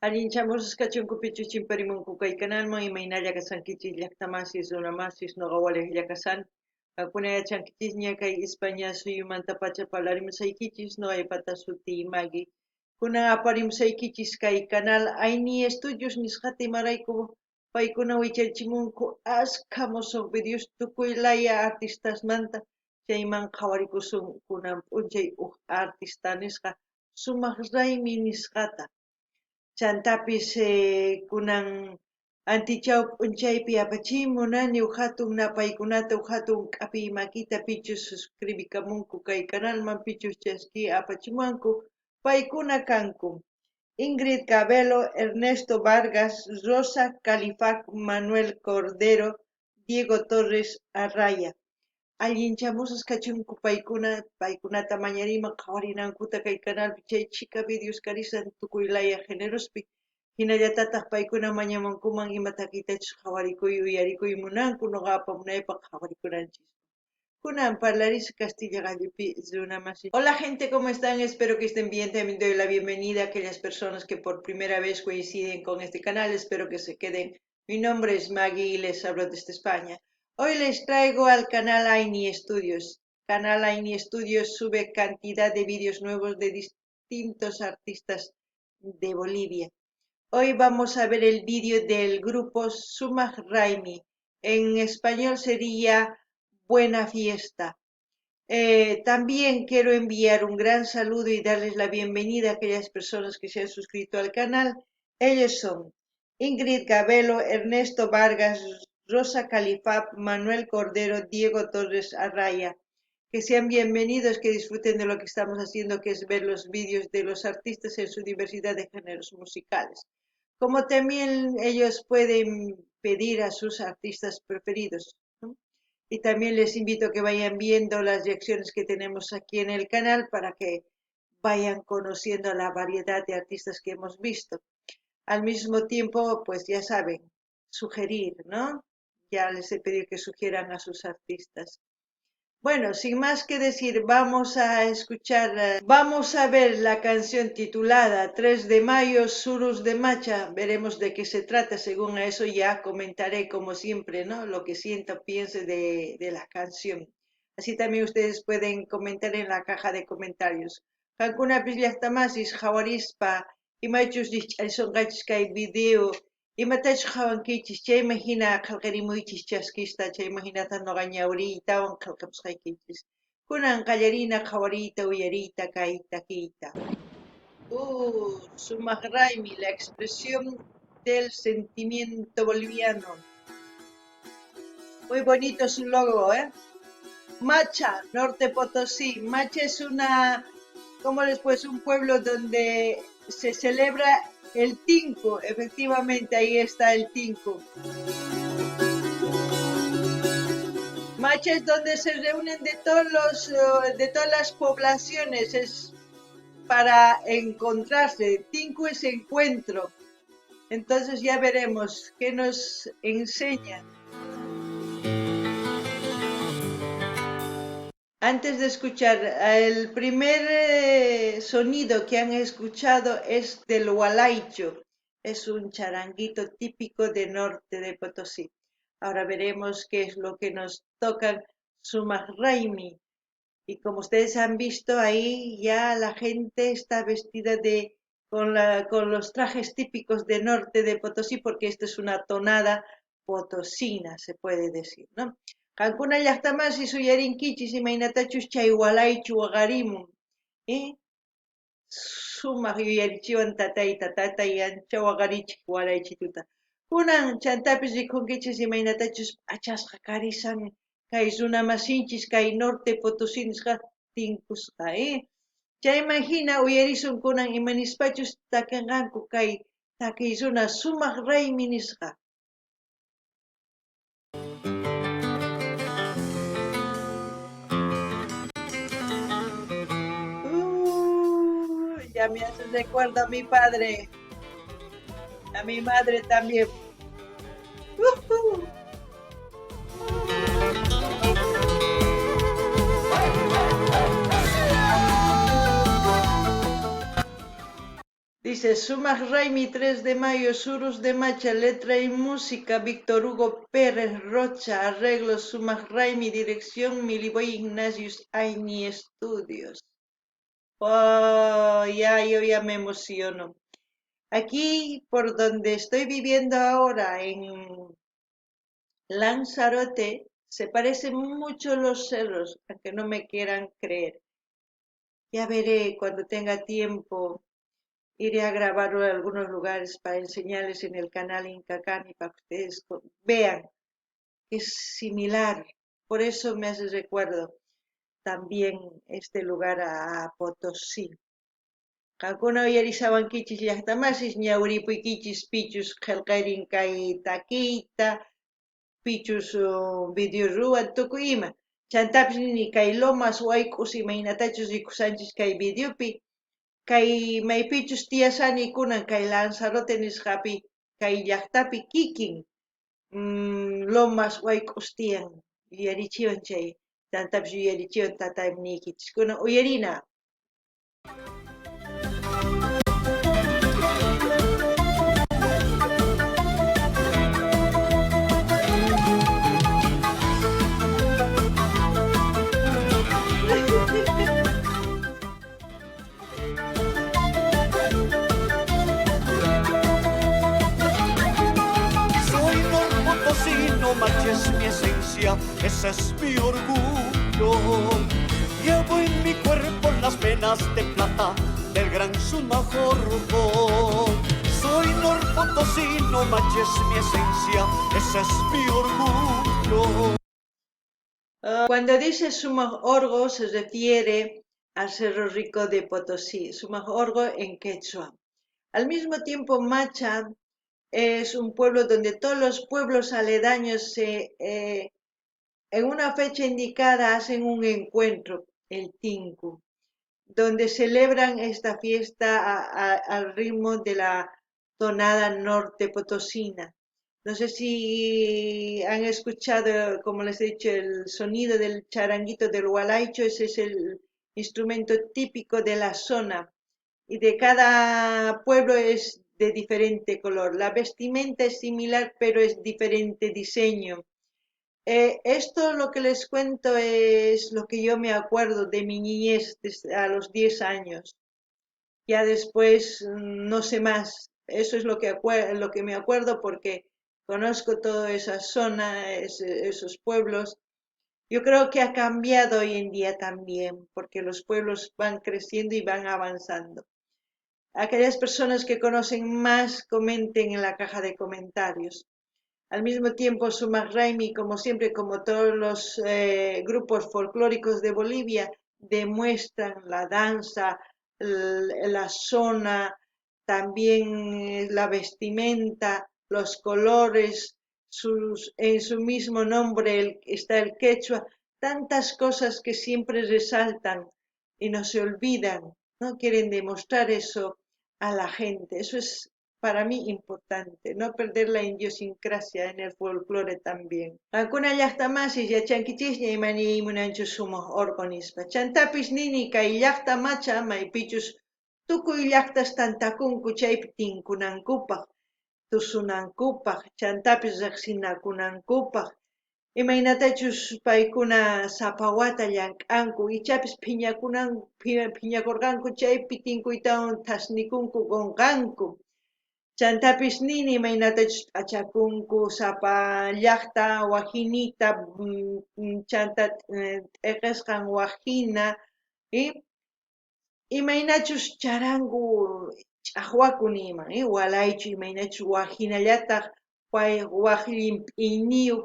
Allinchamusqa kachunku pichus chimparimunku kay kanalman, imaynalla kashankichis llaqtamasis, runamasis, noqa walejlla kashan. Qankuna yachankichisña kay España suyumantapacha parlarimusaykichis, noqaypata sutiy Maggie. Kunan aparimusaykichis kay canal Ayni Studios nisqata, imarayku paykuna wicharichimunku askha mosoq videos tukuy laya artistasmanta, chayman qhawarikusun kunan p'unchay uj artista nisqa Sumaq Raymi nisqata. Chantapis kunan antichaw p'unchaypi apachiy munani uj hatun napaykunata, uj hatun k'apiy makita pichus suscribikamunku kay canalman, pichus chaski apachimuwanku, paykuna kanku Ingrid Cabello, Ernesto Vargas, Rosa Califac, Manuel Cordero, Diego Torres Arraya. Allinchamusqas kachunku paykuna, paykunata mañariyman qhawarinankuta kay canalpi chay chhika videos karisan tukuy laya generospi. Hinallatataq paykuna mañamunkuman ima takiytachus qhawarikuy, uyarikuy munanku, noqa apamunaypaq qhawarikunanchis. Kunan parlaris Castilla Gallupi runamasi. Hola gente, ¿cómo están? Espero que estén bien. También doy la bienvenida a aquellas personas que por primera vez coinciden con este canal. Espero que se queden. Mi nombre es Maggie y les hablo desde España. Hoy les traigo al canal Aini Studios. Canal Aini Studios sube cantidad de vídeos nuevos de distintos artistas de Bolivia. Hoy vamos a ver el vídeo del grupo Sumaq Raymi. En español sería Buena Fiesta. También quiero enviar un gran saludo y darles la bienvenida a aquellas personas que se han suscrito al canal. Ellos son Ingrid Gabelo, Ernesto Vargas, Rosa Califab, Manuel Cordero, Diego Torres Arraya. Que sean bienvenidos, que disfruten de lo que estamos haciendo, que es ver los vídeos de los artistas en su diversidad de géneros musicales. Como también ellos pueden pedir a sus artistas preferidos, ¿no? Y también les invito a que vayan viendo las reacciones que tenemos aquí en el canal para que vayan conociendo la variedad de artistas que hemos visto. Al mismo tiempo, pues ya saben, sugerir, ¿no? Ya les he pedido que sugieran a sus artistas. Bueno, sin más que decir, vamos a escuchar, vamos a ver la canción titulada 3 de mayo, Surus de Macha. Veremos de qué se trata, según a eso ya comentaré, como siempre, ¿no? Lo que siento, piense de la canción. Así también ustedes pueden comentar en la caja de comentarios. Qankunapis llaqtamasis qhawarispa imachus rikch'arisonqachis kay video, imatachus qhawankichis chayman hina qhelqarimuychis chaskista, chayman hinata noqa ñawriytawan qhelqamusqaykichis. Kunan qallarina qhawariyta uyariyta kay takiyta. Sumaq Raymi, la expresión del sentimiento boliviano. Muy bonito su logo, ¿eh? Macha, Norte Potosí. Macha es una, ¿cómo les puedo decir? Un pueblo donde se celebra el Tinku. Efectivamente, ahí está el Tinku. Macha es donde se reúnen de todas las poblaciones, es para encontrarse. Tinku es encuentro. Entonces ya veremos qué nos enseña. Antes de escuchar, el primer sonido que han escuchado es del hualaicho. Es un charanguito típico de norte de Potosí. Ahora veremos qué es lo que nos toca Sumaq Raymi. Y como ustedes han visto ahí, ya la gente está vestida con los trajes típicos de norte de Potosí, porque esta es una tonada potosina, se puede decir, ¿no? Qankuna llaqtamasi uyarinkichis imaynatachus chay walaychu waqarimun, ¿eh? Sumaq yuyarichiwan tatayta, tatay ancha waqarichik walaychituta. Kunan chantapis rikunkichis imaynatachus p'achasqa karisan kay runamasinchis kay norte Potosí nisqa tinkusqa, ¿eh? Chayman hina uyarisun kunan imanispachus takinqanku kay takiy runa Sumaq Raymi nisqa. Ya me hace recuerdo a mi padre, a mi madre también. Dice Sumaq Raymi 3 de mayo, Surus de Macha, letra y música, Víctor Hugo Pérez Rocha, arreglos Sumaq Raymi, dirección Miliboy Ignatius Aini Estudios. Oh, ya, yo ya me emociono. Aquí, por donde estoy viviendo ahora, en Lanzarote, se parecen mucho los cerros, aunque no me quieran creer. Ya veré cuando tenga tiempo, iré a grabarlo en algunos lugares para enseñarles en el canal Incacani, para que ustedes vean que es similar. Por eso me hace recuerdo también este lugar a Potosí. Qankuna uyarishawankichis llaqtamasis ñawiripuykichis pichus qhelqarin kay takiyta, pichus video ruwan tukuy ima. Chantapis nini kay Lomas wayk'us imaynatachus rikusanchis kay videopi, kay maypichus tiyashani kunan kay Lanzarote nisqapi, kay llaqtapi kikin Lomas wayk'us tiyan, yuyarichiwan chay, chantapis yuyarichiwan tataymi niykichis. Kunan uyarina. Soy norpotosino, Macha es mi esencia, ese es mi orgullo. Llevo en mi cuerpo las venas de plata del gran Sumaq Orqo. Soy norpotosino, Macha es mi esencia, ese es mi orgullo. Cuando dice Sumaq Orqo se refiere al Cerro Rico de Potosí, Sumaq Orqo en quechua. Al mismo tiempo, Macha es un pueblo donde todos los pueblos aledaños en una fecha indicada hacen un encuentro, el Tinku, donde celebran esta fiesta al ritmo de la tonada norte potosina. No sé si han escuchado, como les he dicho, el sonido del charanguito del hualaicho, ese es el instrumento típico de la zona y de cada pueblo es de diferente color. La vestimenta es similar, pero es diferente diseño. Esto lo que les cuento es lo que yo me acuerdo de mi niñez desde a los 10 años. Ya después no sé más. Eso es lo que me acuerdo porque conozco toda esa zona, esos pueblos. Yo creo que ha cambiado hoy en día también, porque los pueblos van creciendo y van avanzando. Aquellas personas que conocen más, comenten en la caja de comentarios. Al mismo tiempo, Sumaq Raymi, como siempre, como todos los grupos folclóricos de Bolivia, demuestran la danza, la zona, también la vestimenta, los colores, en su mismo nombre está el quechua, tantas cosas que siempre resaltan y no se olvidan, ¿no? Quieren demostrar eso a la gente. Eso es para mí importante, no perder la idiosincrasia en el folclore también. Qankuna llaqtamasis yachankichisña imaniymunanchu sumaq orqo nispa. Chantapis nini kay llaqta Macha maypichus tukuy llaqtas tantakunku chaypi tinkunankupaq, tusunankupaq, chantapis riqsinakunankupaq. Imaynatachus paykuna sapa wata llank'anku, ichapis phiñakurqanku chaypi tinkuytawan thasnikunku qunqanku. Chantapis nini imaynatachus p'achakunku sapa llaqta wajinita, chanta t'eqesqan wajina, imaynachus charangu ch'aqwaku niyman, walaychu imaynachus wajinallataq pay waj llimp'iyniyuq,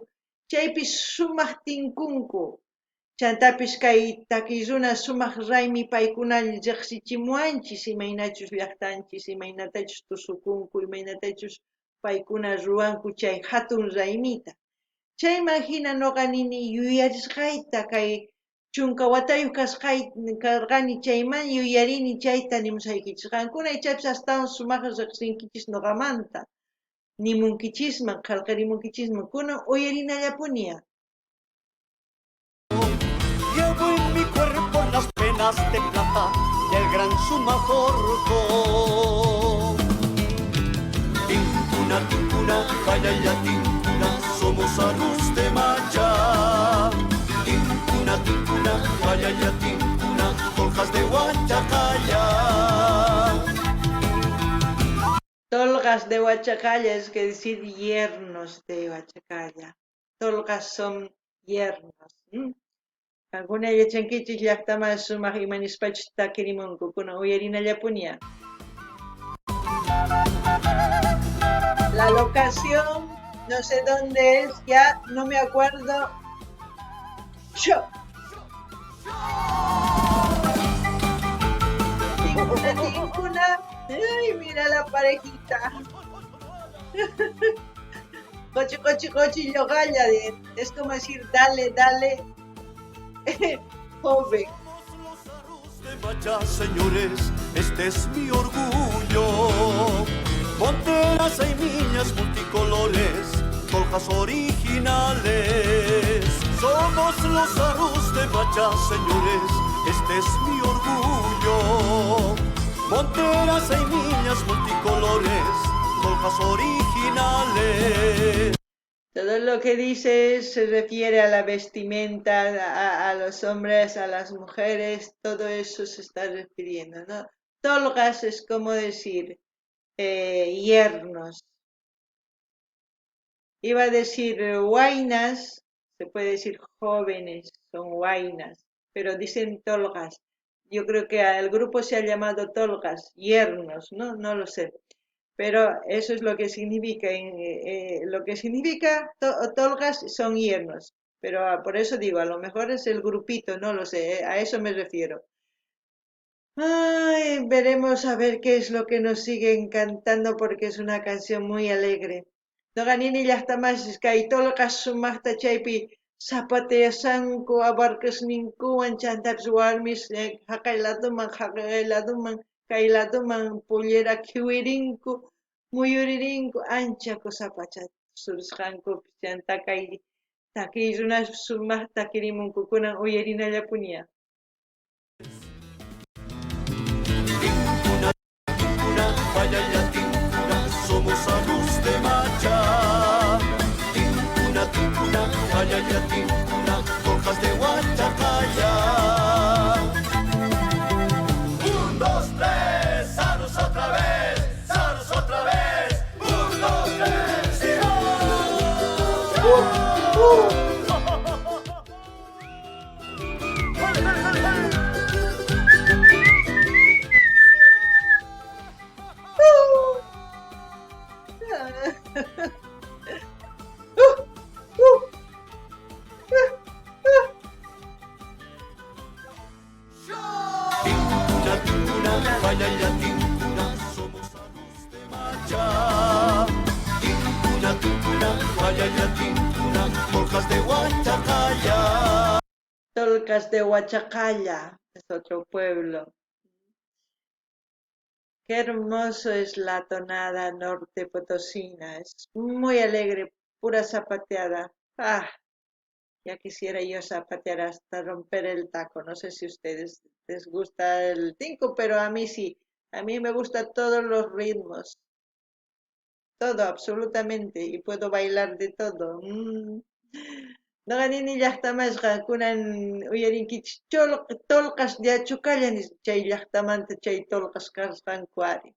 chaypi sumaq tinkunku. Chantapis kay takiy runa sumaq raymi paykuna riqsichimuwanchis imaynachus llaqtanchis, imaynatachus tusukunku, imaynatachus paykuna ruwanku chay hatun raymita. Chayman hina noqa nini yuyarisqayta kay chunka watayuq karqani chayman yuyarini chayta nimusaykichis. Qankuna ichapis astawan sumaqta riqsinkichis noqamanta, nimunkichisman, qhalqarimunkichisman, kunan uyarinallapuniya. Llevo en mi cuerpo las penas de plata del gran Sumaq Orqo. Tincuna, tincuna, jayaya, tincuna, somos arroz de macha. Tincuna, tincuna, jayaya, tincuna, toljas de Huachacalla. Tolgas de Huachacalla es que decir yernos de Huachacalla. Tolgas son yernos. Qankuna yachankichis llaqtaman sumaq imanispachus takirimunku kunan uyarinallapunia. La locación, no sé dónde es, ya no me acuerdo. Yo. Tincuna, tincuna. Ay, mira la parejita. Cochi, cochi, cochi, yogalla. Es como decir, dale, dale, joven. Somos los de señores, este es mi orgullo. Monteras y niñas multicolores, toljas originales. Somos los arroz de Macha, señores, este es mi orgullo. Monteras y niñas multicolores, toljas originales. Todo lo que dice se refiere a la vestimenta, a los hombres, a las mujeres, todo eso se está refiriendo, ¿no? Tolgas es como decir yernos. Iba a decir huaynas, se puede decir jóvenes, son huaynas, pero dicen tolgas. Yo creo que al grupo se ha llamado tolgas, yernos, ¿no? No lo sé. Pero eso es lo que significa, lo que significa tolgas son yernos. Pero por eso digo, a lo mejor es el grupito, no lo sé, a eso me refiero. Ay, veremos a ver qué es lo que nos sigue encantando porque es una canción muy alegre. Noqa nini llaqtamasis kay tolqas sumaqta chaypi zapateasanku abarcasninkuwan chantapis warmis jaqay ladoman jaqay ladoman kay ladoman pollera khiwirinku muyuririnku ancha kusapacha tusurisqankupis chanta kay takiy runas sumaqta takirimunku kunan uyarinallapunia. Tincuna, tincuna, jayaya, tincuna, somos arroz de macha. Tincuna, tincuna, jayaya, tincuna, toljas de Huachacalla. Un, dos, tres, arroz otra vez, arroz otra vez. Un, dos, tres, y Tincuna, tincuna, jayaya, tincuna, somos arroz de macha. Tincuna, tincuna, jayaya, tincuna, toljas de Huachacalla. Tolcas de Huachacalla es otro pueblo. Qué hermoso es la tonada norte potosina, es muy alegre, pura zapateada. Ah, ya quisiera yo zapatear hasta romper el taco. No sé si a ustedes les gusta el tinku, pero a mí sí. A mí me gustan todos los ritmos. Todo, absolutamente. Y puedo bailar de todo. Noqa nini llaqtamasqa kunan uyarinkichis tolqas de Achocalla chay llaqtamanta chay tolqas kasqanku ari.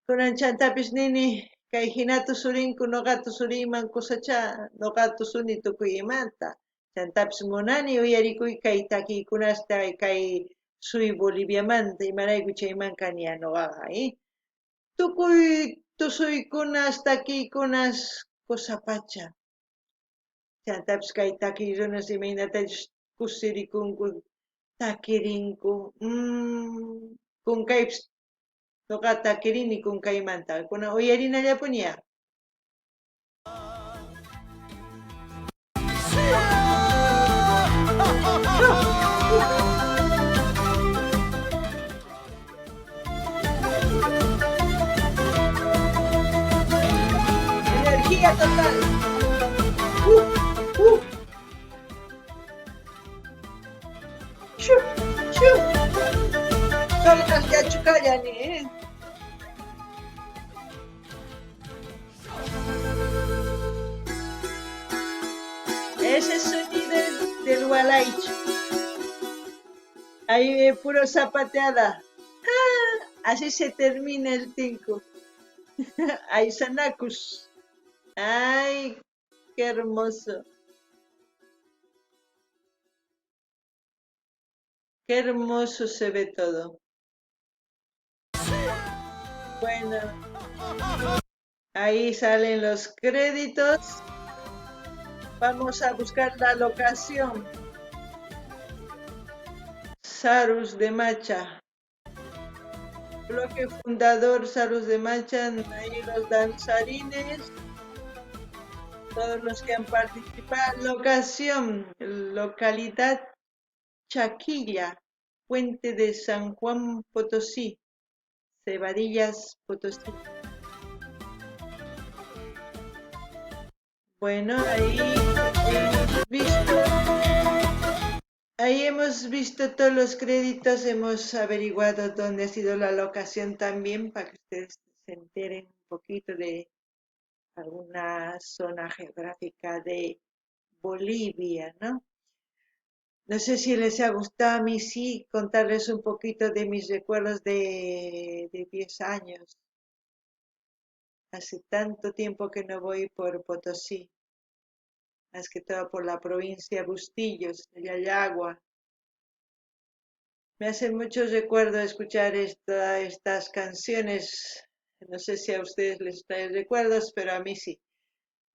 Kunan chantapis nini kay hina tusurinku noqa tusuriyman kusacha noqa tusuni tukuy imanta. Chantapis munani uyarikuy kay takiykunasta kay suy Boliviamanta imarayku chayman kani noqaqa, Tukuy tusuykunas takiykunas kusapacha. Chantapis kay takiy runas imaynatachus kusirikunku takirinku. Kunkaypis noqa takirini kunkaymanta. Kunan uyarinallapunia. Energía total. Shu, shu. Tolqas de Achucallani, Ese sonido es del Walaich. Ahí puro zapateada. ¡Ah! Así se termina el tinku. Aysanakus. Ay, qué hermoso. Qué hermoso se ve todo. Bueno, ahí salen los créditos. Vamos a buscar la locación. Sarus de Macha. Bloque fundador Sarus de Macha, ahí los danzarines, todos los que han participado. Locación, localidad Chaquilla, Puente de San Juan Potosí, Cebadillas, Potosí. Bueno, ahí hemos visto, ahí hemos visto todos los créditos, hemos averiguado dónde ha sido la locación también, para que ustedes se enteren un poquito de alguna zona geográfica de Bolivia, ¿no? No sé si les ha gustado a mí, sí, contarles un poquito de mis recuerdos de 10 años. Hace tanto tiempo que no voy por Potosí, más que todo por la provincia Bustillos, de Llallagua. Me hace mucho recuerdo escuchar estas canciones. No sé si a ustedes les trae recuerdos, pero a mí sí.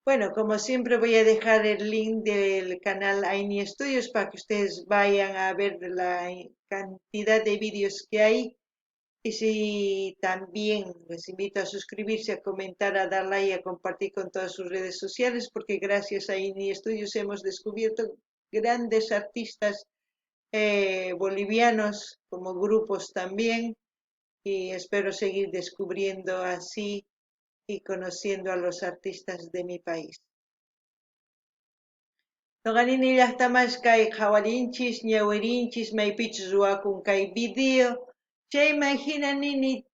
Bueno, como siempre voy a dejar el link del canal Aini Studios para que ustedes vayan a ver la cantidad de vídeos que hay. Y si también les invito a suscribirse, a comentar, a dar like y a compartir con todas sus redes sociales, porque gracias a Aini Studios hemos descubierto grandes artistas bolivianos como grupos también, y espero seguir descubriendo así y conociendo a los artistas de mi país. Noqa nini llaqtamas kay qhawarinchis, ñawirinchis, maypichus ruwakun kay video, chayman hina nini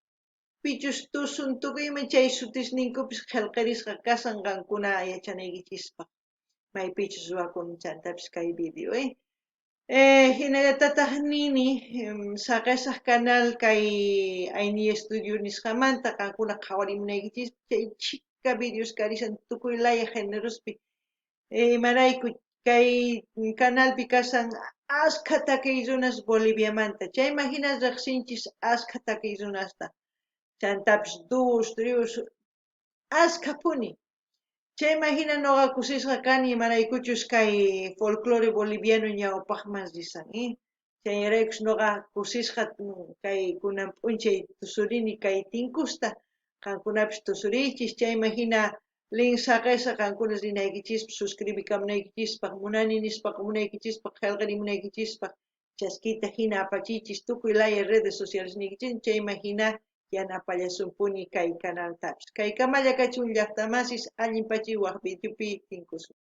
pichus tusun tukuyman chay sutisninkupis qhelqarisqa kasan qankuna yachanaykichispaq maypichus ruwakun chantapis kay video, Hinallatataq nini saqesaq canal kay Aini Studio nisqamanta qankuna qhawarimunaykichis chay chhika videos karishan tukuy laya génerospi. Imarayku kay canalpi kasan askha takiy runas Boliviamanta, chayman hina riqsinchis askha takiy runasta, chantapis dúos, tríos, askhapuni. Chayman hina noqa kusisqa kani imaraykuchus kay folclore boliviano ñawpaqman risan, Chayraykus noqa kusisqa kay kunan p'unchay tusurini kay tinkusta, qankunapis tusuriychis, chayman hina link saqesaq qankuna rinaykichispaq, suscribikamunaykichispaq, munani nispa qomunaykichispaq, qhelqarimunaykichispaq, chaskita hina apachichis tukuy laya redes sociales niykichis, chayman hina yanapallasunpuni kay canaltapis. Kay kamalla kachun llaqtamasis, allin pachi waq videopi tinkusun.